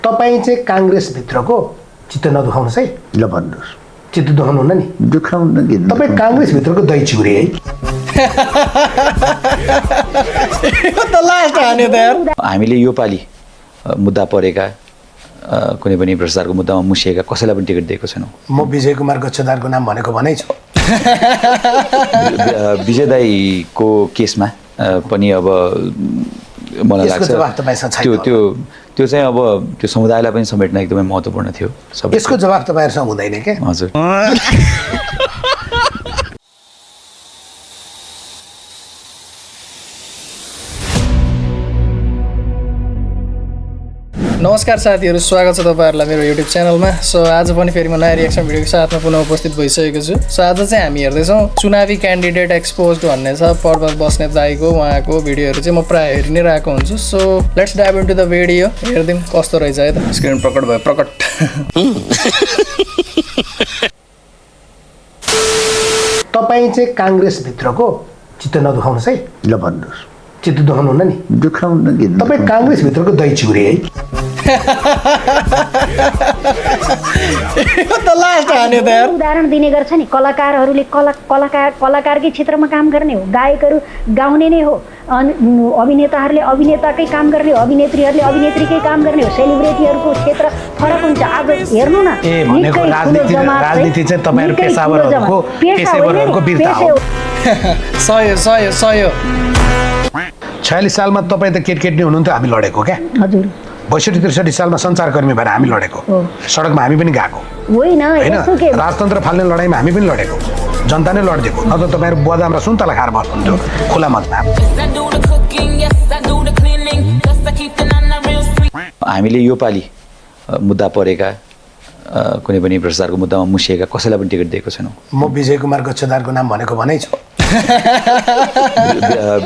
तपाईँ चाहिँ काङ्ग्रेसभित्रको चित्त नदुखाउनुहोस् है। ल भन्नुहोस्। चित्त दुखाउनुहुन्न नि? दुखाउनु के? तपाईँ काङ्ग्रेसभित्रको दही चिउरे है। हामीले यो पालि मुद्दा परेका कुनै पनि भ्रष्टाचारको मुद्दामा मुसिएका कसैलाई पनि टिकट दिएको छैनौँ। म विजय कुमार गच्छदारको नाम भनेको भनै छु। विजय दाईको केसमा पनि अब मलाई लाग्छ त्यो चाहिँ अब त्यो समुदायलाई पनि समेट्न एकदमै महत्त्वपूर्ण थियो। यसको जवाब तपाईँहरूसँग हुँदैन क्या? हजुर। नमस्कार साथीहरू, स्वागत छ तपाईँहरूलाई मेरो युट्युब च्यानलमा। सो आज पनि फेरि म नयाँ रिएक्सन भिडियोको साथमा पुनः उपस्थित भइसकेको छु। सो आज चाहिँ हामी हेर्दैछौँ चुनावी क्यान्डिडेट एक्सपोज्ड भन्ने छ पर्वत बस्नेत दाईको। उहाँको भिडियोहरू चाहिँ म प्रायः हेरि नै रहेको हुन्छु। So let's dive into the video, हेरिदिउँ कस्तो रहेछ है त। स्क्रिन प्रकट भयो, प्रकट। तपाईँ चाहिँ काङ्ग्रेसभित्रको चित्त नदुखाउनुहोस् है। ल भन्नुहोस्। चित्त दुखाउनुहुन्न नि? दुखाउनु के? तपाईँ काङ्ग्रेसभित्रको दही चिउरे है। उदाहरण दिने गर्छ नि, कलाकारहरूले कलाकारकै क्षेत्रमा काम गर्ने हो, गायकहरू गाउने नै हो, अभिनेताहरूले अभिनेताकै काम गर्ने हो, अभिनेत्रीहरूले अभिनेत्रीकै काम गर्ने हो, सेलिब्रेटीहरूको क्षेत्र फरक हुन्छ। आज हेर्नु न, राजनीति चाहिँ तपाईँहरू पेसावरहरूको बिर्ता हो। 46 सालमा तपाईँ त केट नै हुनुहुन्थ्यो, हामी लडेको क्या। हजुर। 62-63 सालमा सञ्चारकर्मी भएर हामी लडेको, सडकमा हामी पनि गएको होइन। राजतन्त्र फाल्ने लडाइँमा हामी पनि लडेको, जनता नै लडिदिएको। न त तपाईँहरू बदाम र सुन्तला खाएर बस्नुहुन्थ्यो खुला मञ्चमा। हामीले यो पालि मुद्दा परेका कुनै पनि भ्रष्टाचारको मुद्दामा मुसिएका कसैलाई पनि टिकट दिएको छैनौँ। म विजय कुमार गच्छदारको नाम भनेको भनै छु।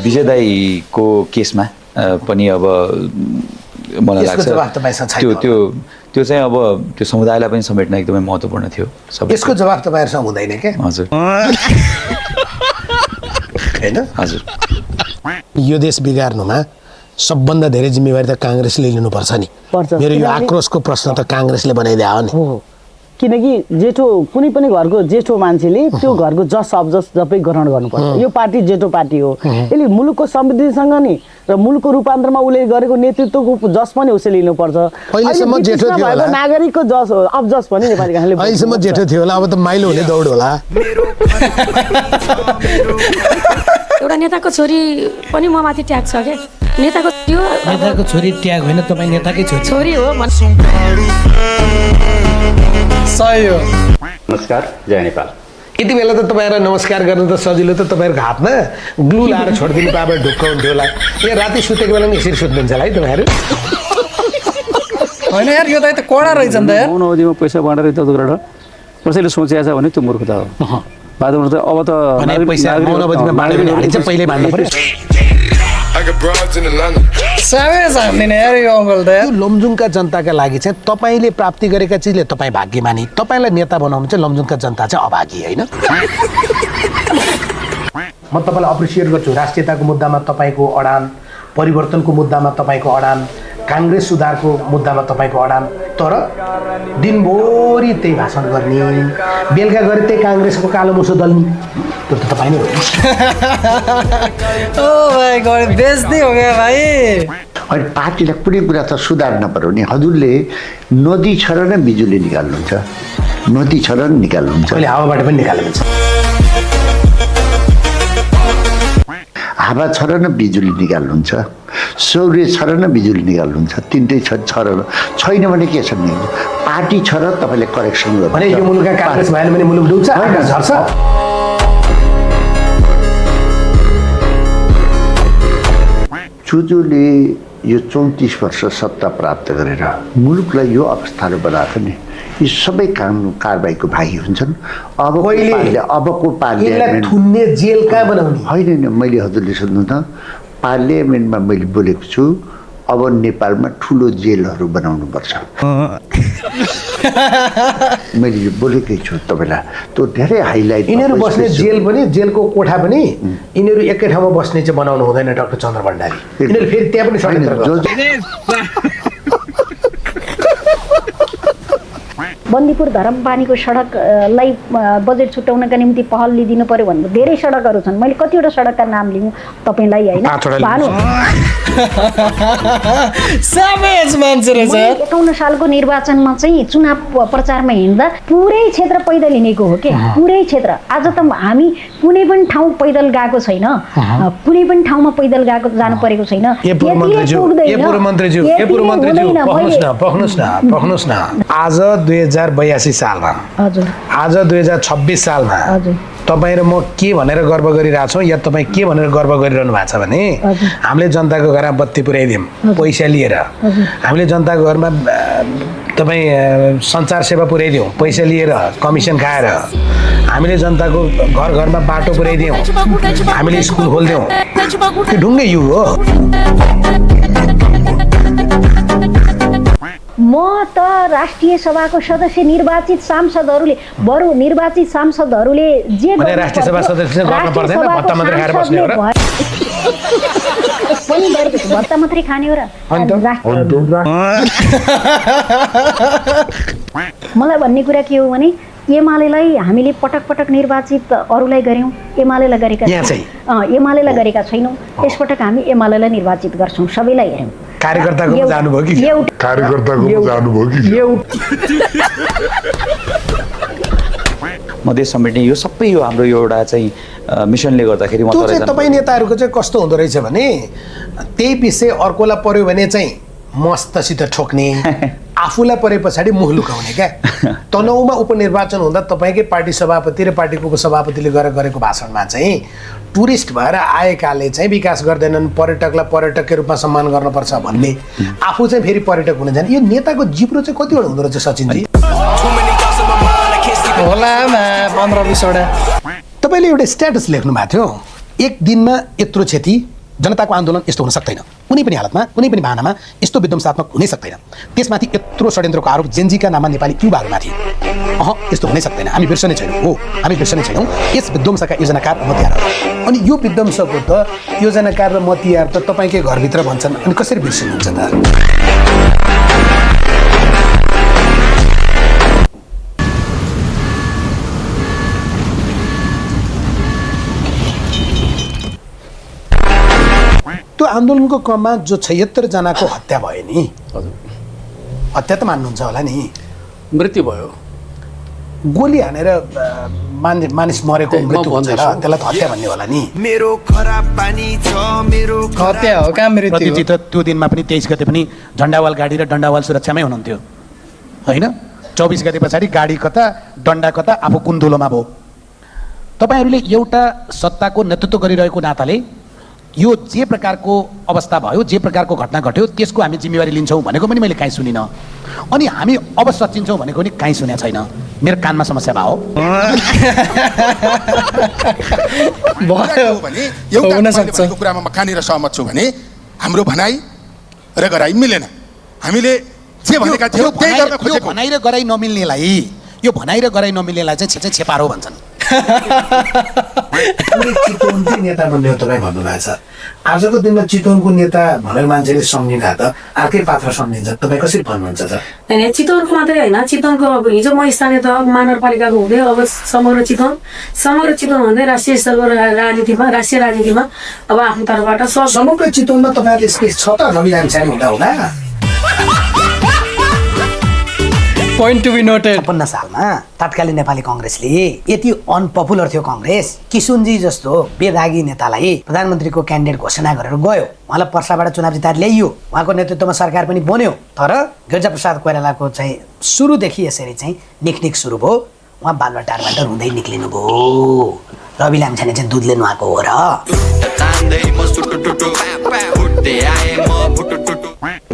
विजय दाईको केसमा पनि अब मलाई लाग्छ त्यो चाहिँ अब त्यो समुदायलाई पनि समेट्न एकदमै महत्त्वपूर्ण थियो। यसको जवाब तपाईँहरूसँग हुँदैन क्या? हजुर। होइन हजुर। यो देश बिगार्नुमा सबभन्दा धेरै जिम्मेवारी त काङ्ग्रेसले लिनुपर्छ नि। मेरो यो आक्रोशको प्रश्न त काङ्ग्रेसले बनाइदिया हो नि। किनकि जेठो कुनै पनि घरको जेठो मान्छेले त्यो घरको जस अबजस सबै ग्रहण गर्नुपर्छ। यो पार्टी जेठो पार्टी हो, यसले मुलुकको समृद्धिसँग नि र मुलुकको रूपान्तरमा उसले गरेको नेतृत्वको जस पनि उसले लिनुपर्छ। अहिलेसम्म जेठो थियो होला, नागरिकको जस अबजस पनि नेपाली काङ्ग्रेसले अहिलेसम्म जेठो थियो होला, अब त माइलो हुने दौड होला। एउटा नेताको छोरी पनि म माथि ट्याग छ क्या। नेताको छोरी ट्याग होइन, तपाईँ नेताकै छोरी हो। सही हो। नमस्कार, जय नेपाल। यति बेला त तपाईँहरूलाई नमस्कार गर्नु त सजिलो, त तपाईँहरूको हातमा ग्लु लाएर छोडिदिनु पाए ढुक्क हुन्थ्यो होला। यहाँ राति सुतेको बेला नि यसरी सुत्नुहुन्छ होला है तपाईँहरू? होइन यार, यो त कडा रहेछ नि त यार। मौन अवधिमा पैसा बाँडेर यता गरेर कसैले सोचेको छ भने त्यो मूर्खता हो। बादमा त अब त पैसा मौन अवधिमा बाँड्यो भने हामी चाहिँ पहिल्यै बाँड्नु पर्यो। यो लमजुङका जनताका लागि चाहिँ तपाईँले प्राप्ति गरेका चिजले तपाईँ भाग्यमानी, तपाईँलाई नेता बनाउनु चाहिँ लमजुङका जनता चाहिँ अभागी होइन। म तपाईँलाई अप्रिसिएट गर्छु। राष्ट्रियताको मुद्दामा तपाईँको अडान, परिवर्तनको मुद्दामा तपाईँको अडान, काङ्ग्रेस सुधारको मुद्दामा तपाईँको अडान। तर दिनभरि त्यही भाषण गर्ने, बेलुका गरे त्यही काङ्ग्रेसको कालो मुसो दल्ने, त्यो त तपाईँ नै हो। ओ भाइ गरे बेइज्जती हो गयो भाइ। अनि पार्टीलाई कुनै कुरा त सुधार्न पर्यो नि। हजुरले नदी छ र नै बिजुली निकाल्नुहुन्छ, नदी छ र निकाल्नुहुन्छ, अहिले हावाबाट पनि निकाल्नुहुन्छ। हावा छ र न बिजुली निकाल्नुहुन्छ, सौर्य छ र न बिजुली निकाल्नुहुन्छ, तिनटै छ र छैन भने के छ नि? पार्टी छ र तपाईँले करेक्सन गर्नु। भने यो मुलुकका काङ्ग्रेस भएन भने मुलुक डुब्छ, आकाश झर्छ। चुजुले यो 34 वर्ष सत्ता प्राप्त गरेर मुलुकलाई यो अवस्थाले बनाएको नि, यी सबै कानुन कारबाहीको भागी हुन्छन्। अबको पार्लियामेन्ट थुन्ने जेल कहाँ बनाउने? होइन, मैले हजुरले सुन्नु त, पार्लियामेन्टमा मैले बोलेको छु अब नेपालमा ठुलो जेलहरू बनाउनुपर्छ। मैले यो बोलेकै छु तपाईँलाई, त्यो धेरै हाइलाइट। यिनीहरू बस्ने जेल पनि, जेलको कोठा पनि यिनीहरू एकै ठाउँमा बस्ने चाहिँ बनाउनु हुँदैन डाक्टर चन्द्र भण्डारी। यिनीहरू फेरि त्यहाँ पनि षड्यन्त्र गर्छ। बन्दीपुर धरमपानीको सडकलाई बजेट छुट्याउनका निम्ति पहल लिदिनु पर्यो भन्नु धेरै सडकहरू छन्। मैले कतिवटा सडकका नाम लिऊँ तपाईँलाई होइन भानु 51 सालको निर्वाचनमा चाहिँ चुनाव प्रचारमा हिँड्दा पुरै क्षेत्र पैदल हिँडेको हो के पुरै क्षेत्र। आज त हामी कुनै पनि ठाउँ पैदल गएको छैन, कुनै पनि ठाउँमा पैदल गएको जानु परेको छैन। आज 2082 सालमा आज 2026 सालमा तपाईँ र म के भनेर गर्व गरिरहेको छौँ या तपाईँ के भनेर गर्व गरिरहनु भएको छ भने हामीले जनताको घरमा बत्ती पुर्याइदियौँ पैसा लिएर, हामीले जनताको घरमा तपाईँ सञ्चार सेवा पुर्याइदिउँ पैसा लिएर कमिसन खाएर, हामीले जनताको घर घरमा बाटो पुर्याइदिउँ, हामीले स्कुल खोलिदिउँ। त्यो ढुङ्गै युग हो। म त राष्ट्रिय सभाको सदस्य निर्वाचित सांसदहरूले बरु निर्वाचित सांसदहरूले जे राष्ट्रिय सभा सदस्य गर्न पर्दैन, भत्ता मात्रै खाएर बस्ने हो र पनि भत्ता मात्रै खाने हो र। मलाई भन्ने कुरा के हो भने एमालेलाई हामीले पटक पटक निर्वाचित अरूलाई गर्यौँ, एमालेलाई गरेका एमालेलाई गरेका छैनौँ। यसपटक हामी एमालेलाई निर्वाचित गर्छौँ, सबैलाई हेरौँ। कार्यकर्ताको जानुभयो कि मधेस समेट्ने यो सबै यो हाम्रो यो एउटा चाहिँ मिसनले गर्दाखेरि तपाईँ नेताहरूको चाहिँ कस्तो हुँदो रहेछ भने त्यही विषय अर्कोलाई पर्यो भने चाहिँ मस्तसित ठोक्ने, आफूलाई परे पछाडि मुख लुकाउने क्या। तनहुमा उपनिर्वाचन हुँदा तपाईँकै पार्टी सभापति र पार्टीको उपसभापतिले गरेको भाषणमा चाहिँ टुरिस्ट भएर आएकाले चाहिँ विकास गर्दैनन्, पर्यटकलाई पर्यटककै रूपमा सम्मान गर्नुपर्छ भन्ने, आफू चाहिँ फेरि पर्यटक हुन जाने। यो नेताको जिब्रो चाहिँ कतिवटा हुँदो रहेछ सचिनजी? तपाईँले एउटा स्ट्याटस लेख्नु भएको थियो, एक दिनमा यत्रो क्षति, जनताको आन्दोलन यस्तो हुन सक्दैन, कुनै पनि हालतमा कुनै पनि बहानामा यस्तो विध्वंसात्मक हुनै सक्दैन, त्यसमाथि यत्रो षड्यन्त्रको आरोप जेनजीका नाममा नेपाली युवाहरूमाथि, यस्तो हुनै सक्दैन, हामी बिर्सने छैनौँ। हो, हामी बिर्सने छैनौँ। यस विध्वंसका योजनाकार र मतियार, अनि यो विध्वंसको त योजनाकार र मतियार त तपाईँकै घरभित्र भन्छन्, अनि कसरी बिर्सिनुहुन्छ त? त्यो आन्दोलनको क्रममा जो 76 जनाको हत्या भयो नि, हत्या त मान्नुहुन्छ होला नि, मृत्यु भयो, गोली हानेर मानिस मरेको मृत्यु हुन्छ र त्यसलाई त हत्या भन्ने होला नि। मेरो खराब पानी छ, मेरो हत्या हो कहाँ मृत्यु? प्रतिजी त त्यो दिनमा पनि 23 गते पनि झन्डावाल गाडी र डन्डावाल सुरक्षामै हुनुहुन्थ्यो होइन? 24 गते पछाडि गाडी कता डन्डा कता आफू कुन्दुलोमा भयो। तपाईँहरूले एउटा सत्ताको नेतृत्व गरिरहेको नाताले यो जे प्रकारको अवस्था भयो, जे प्रकारको घटना घट्यो त्यसको हामी जिम्मेवारी लिन्छौँ भनेको पनि मैले काहीँ सुनिनँ, अनि हामी अब सचिन्छौँ भनेको पनि काहीँ सुनेको छैन। मेरो कानमा समस्या भयो कुरामा म कहाँनिर सहमत छु भने हाम्रो भनाइ र गराइ मिलेन। हामीले जे भनेका थियौँ त्यही गर्न खोजेको। भनाइ र गराइ नमिल्नेलाई, यो भनाइ र गराइ नमिल्नेलाई चाहिँ छेपारो भन्छन्। चितवनकै नेता बन्ने हो तपाईँ भन्नुभएको छ। आजको दिनमा चितवनको नेता भनेर मान्छेले सम्झिँदा त अर्कै पात्र सम्झिन्छ, तपाईँ कसरी भन्नुहुन्छ त? होइन, चितवनको मात्रै होइन, चितवनको अब हिजो म स्थानीय तह महानगरपालिकाको हुँदै अब समग्र चितवन हुँदै राष्ट्रिय स्तरको राजनीतिमा, राष्ट्रिय राजनीतिमा अब आफ्नो तर्फबाट समग्र चितवनमा तपाईँहरूले स्पेस छ त रवि लामिछाने हुँदा हुँदा? Point to be noted. 56 सालमा तत्कालीन नेपाली कङ्ग्रेसले यति अनपपुलर थियो कङ्ग्रेस, किशुनजी जस्तो बेदागी नेतालाई प्रधानमन्त्रीको क्यान्डिडेट घोषणा गरेर गयो, उहाँलाई पर्साबाट चुनाव जिताएर ल्याइयो, उहाँको नेतृत्वमा सरकार पनि बन्यो। तर गिरिजाप्रसाद कोइरालाको चाहिँ सुरुदेखि यसरी चाहिँ निकनिक सुरु भयो, उहाँ बालुवाटारबाट रुँदै निक्लिनु भयो। रवि लामिछाने चाहिँ दुधले नुहाएको हो र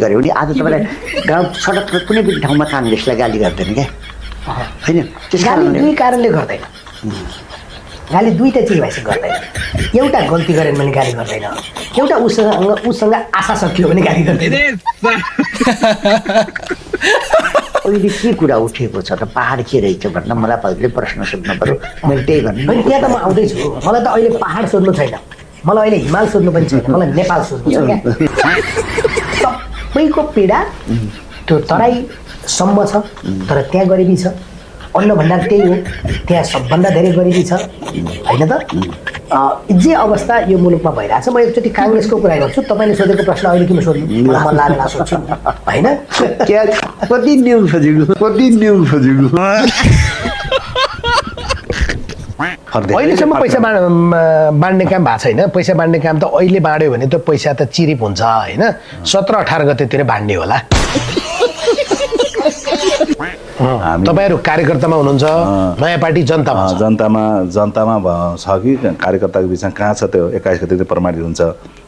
गऱ्यो भने आज तपाईँलाई गाउँ सडकमा कुनै पनि ठाउँमा काङ्ग्रेसलाई गाली गर्दैन क्या, होइन? त्यस कारणले दुई कारणले गर्दैन, गाली दुईटा चिज भएपछि गर्दैन। एउटा गल्ती गरेन भने गाली गर्दैन, एउटा उसँग आशा सकियो भने गाली गर्दैन। अहिले के कुरा उठेको छ त, पहाड के रहेछ भन्न मलाई पहिल्यै प्रश्न सोध्नु पऱ्यो। मैले त्यही भन्नु, त्यहाँ त म आउँदैछु। मलाई त अहिले पहाड सोध्नु छैन, मलाई अहिले हिमाल सोध्नु पनि छैन, मलाई नेपाल सोध्नु छ क्या। सबैको पीडा त्यो तराई सम्म छ तर त्यहाँ गरिबी छ अन्न भण्डार त्यही हो त्यहाँ सबभन्दा धेरै गरिबी छ होइन त जे अवस्था यो मुलुकमा भइरहेछ म एकचोटि काङ्ग्रेसको कुरा गर्छु तपाईँले सोधेको प्रश्न अहिले किन सोध्नु मलाई मन लागेन सोध्छु होइन कति न्युज खोजेको अहिलेसम्म पैसा बाँड्ने काम भएको छैन पैसा बाँड्ने काम त अहिले बाँड्यो भने त पैसा त चिरिप हुन्छ होइन 17-18 गतेतिर बाँड्ने होला तपाईँहरू कार्यकर्तामा हुनुहुन्छ नयाँ पार्टी जनतामा छ कि कार्यकर्ताको बिचमा कहाँ छ त्यो 21 गते प्रमाणित हुन्छ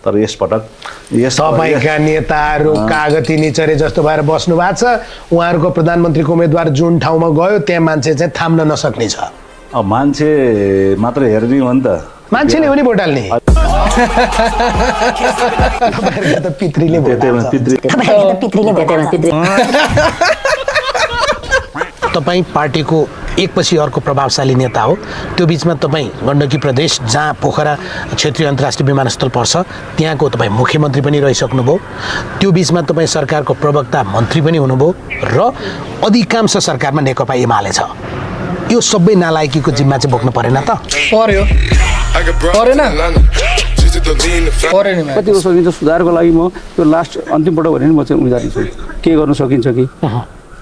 तर यसपटक तपाईँका नेताहरू कागती निचरे जस्तो भएर बस्नु भएको छ उहाँहरूको प्रधानमन्त्रीको उम्मेदवार जुन ठाउँमा गयो त्यहाँ मान्छे चाहिँ थाम्न नसक्ने छ अब मान्छे मात्र हेर्ने हो नि त मान्छेले हो नि भोट हाल्ने तपाईँहरूको त पितृले तपाईँ पार्टीको एकपछि अर्को प्रभावशाली नेता हो त्यो बिचमा तपाईँ गण्डकी प्रदेश जहाँ पोखरा क्षेत्रीय अन्तर्राष्ट्रिय विमानस्थल पर्छ त्यहाँको तपाईँ मुख्यमन्त्री पनि रहिसक्नुभयो त्यो बिचमा तपाईँ सरकारको प्रवक्ता मन्त्री पनि हुनुभयो र अधिकांश सरकारमा नेकपा एमाले छ यो सबै नालायकीको जिम्मा चाहिँ बोक्नु परेन त कतिको सकिन्छ सुधारको लागि म त्यो लास्ट अन्तिम पटक भने म चाहिँ उम्मेदवारी छु के गर्न सकिन्छ कि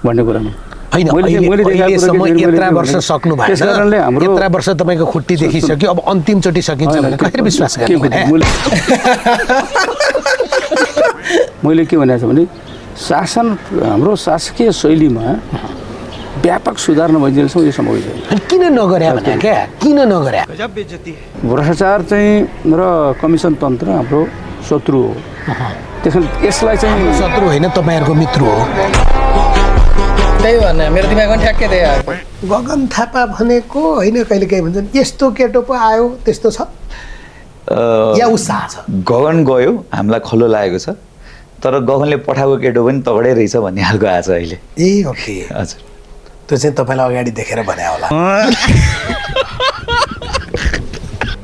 भन्ने कुरामा यत्रा वर्ष सक्नु भएन यत्रा वर्ष तपाईँको खुट्टी देखिसक्यो अब अन्तिमचोटि सकिन्छ भने कसरी विश्वास गर्ने मैले के भनेको छु भने शासन हाम्रो शासकीय शैलीमा व्यापक सुधार नभइन्जेलसम्म यो सम्भव छैन किन नगरे भने क्या किन नगरे भ्रष्टाचार चाहिँ र कमिसन तन्त्र हाम्रो शत्रु हो त्यसैले यसलाई चाहिँ शत्रु होइन तपाईँहरूको मित्र हो त्यही भन्ने मेरो दिमागमा ठ्याक्कै त्यही आयो गगन थापा भनेको होइन कहिले काहीँ भन्छन् यस्तो केटो पो आयो त्यस्तो छ या उत्साह छ गगन गयो हामीलाई खल्लो लागेको छ तर गगनले पठाएको केटो पनि तगडै रहेछ भन्ने खालको आएको छ अहिले ए ओके हजुर त्यो चाहिँ तपाईँलाई अगाडि देखेर भने होला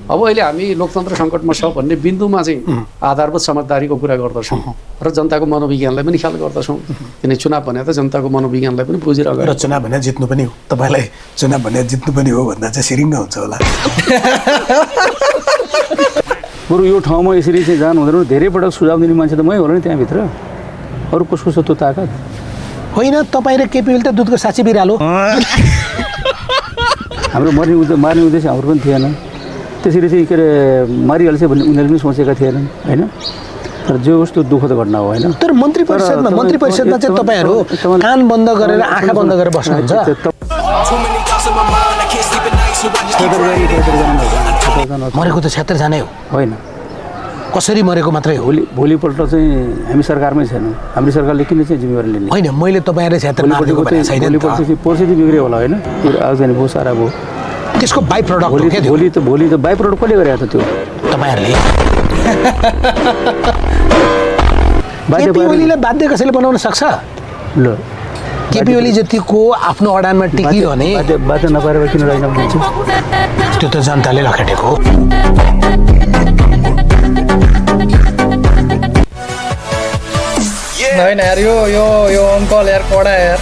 अब अहिले हामी लोकतन्त्र सङ्कटमा छ भन्ने बिन्दुमा चाहिँ आधारभूत समझदारीको कुरा गर्दछौँ र जनताको मनोविज्ञानलाई पनि ख्याल गर्दछौँ किन चुनाव भने त जनताको मनोविज्ञानलाई पनि बुझेर र चुनाव भने जित्नु पनि हो तपाईँलाई चुनाव भने जित्नु पनि हो भन्दा चाहिँ सिरिङ्ग हुन्छ होला बरु यो ठाउँमा यसरी चाहिँ जानु हुँदैन धेरै पटक सुझाव दिने मान्छे त मै होला नि त्यहाँभित्र अरू कसको छ त्यो ताकत होइन तपाईँ र केपी ओली त दुधको साँच्ची बिरालो हाम्रो मार्ने उद्देश्य हाम्रो पनि थिएन त्यसरी चाहिँ के अरे मारिहाल्छ भन्ने उनीहरूले पनि सोचेका थिएनन् होइन तर जो कस्तो दुःखद घटना हो होइन तर मन्त्री परिषदमा चाहिँ तपाईँहरू कान बन्द गरेर आँखा बन्द गरेर बस्नुहुन्छ मरेको त 76 जना हो होइन कसरी मरेको मात्रै हो भोलिपल्ट चाहिँ हामी सरकारमै छैनौँ हाम्रो सरकारले किन चाहिँ जिम्मेवारी लिने होइन मैले तपाईँहरूले 76 मारेको भनेको छैन परिस्थिति बिग्रियो होला होइन आगजनी भयो सारा भयो त्यसको बाई प्रडक्ट भोलि त बाई प्रडक्ट कसले गरेको त त्यो तपाईँहरूले केपी ओलीलाई बाध्य कसैले बनाउन सक्छ ल केपी ओली जतिको आफ्नो अडानमा टिकिरहने बाध्य नपारेर किन रहेन भन्छ त्यो त जनताले लखेटेको होइन यार यो अङ्कल यार कडा यार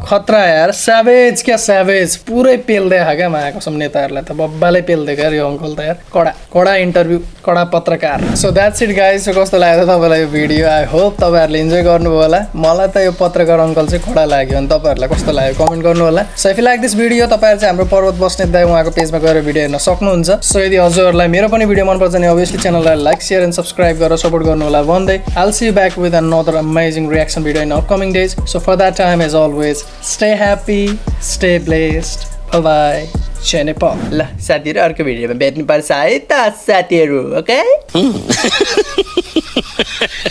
खतरा यार स्यावेज क्या स्यावेज पुरै पेल्दै खा क्या माया कसम नेताहरूलाई त बब्बाले पेल्दै क्या यो अङ्कल त यार कडा इन्टरभ्यू कडा पत्रकार so that's it guys so कस्तो लाग्यो तपाईँलाई यो भिडियो आई होप तपाईँहरूले इन्जोय गर्नुभयो होला मलाई त यो पत्रकार अङ्कल चाहिँ कडा लाग्यो अनि तपाईँहरूलाई कस्तो लाग्यो कमेन्ट गर्नु होला so if you like this video तपाईँहरू चाहिँ हाम्रो पर्वत बस्नेत दाइ उहाँको पेजमा गएर भिडियो हेर्न सक्नुहुन्छ सो यदि हजुरहरूलाई मेरो पनि भिडियो मनपर्छ भने अभियसली च्यानललाई लाइक शेयर एन्ड सब्सक्राइब गरेर सपोर्ट गर्नु होला भन्दै I'll see you back with another amazing reaction video in upcoming days. So for that time, as always, stay happy, stay blessed. Bye bye. Chenepa. ल साथीहरु अर्को भिडियोमा भेट्नु पर्छ है त साथीहरु ओके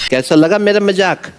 कैसा लगा मेरा मजाक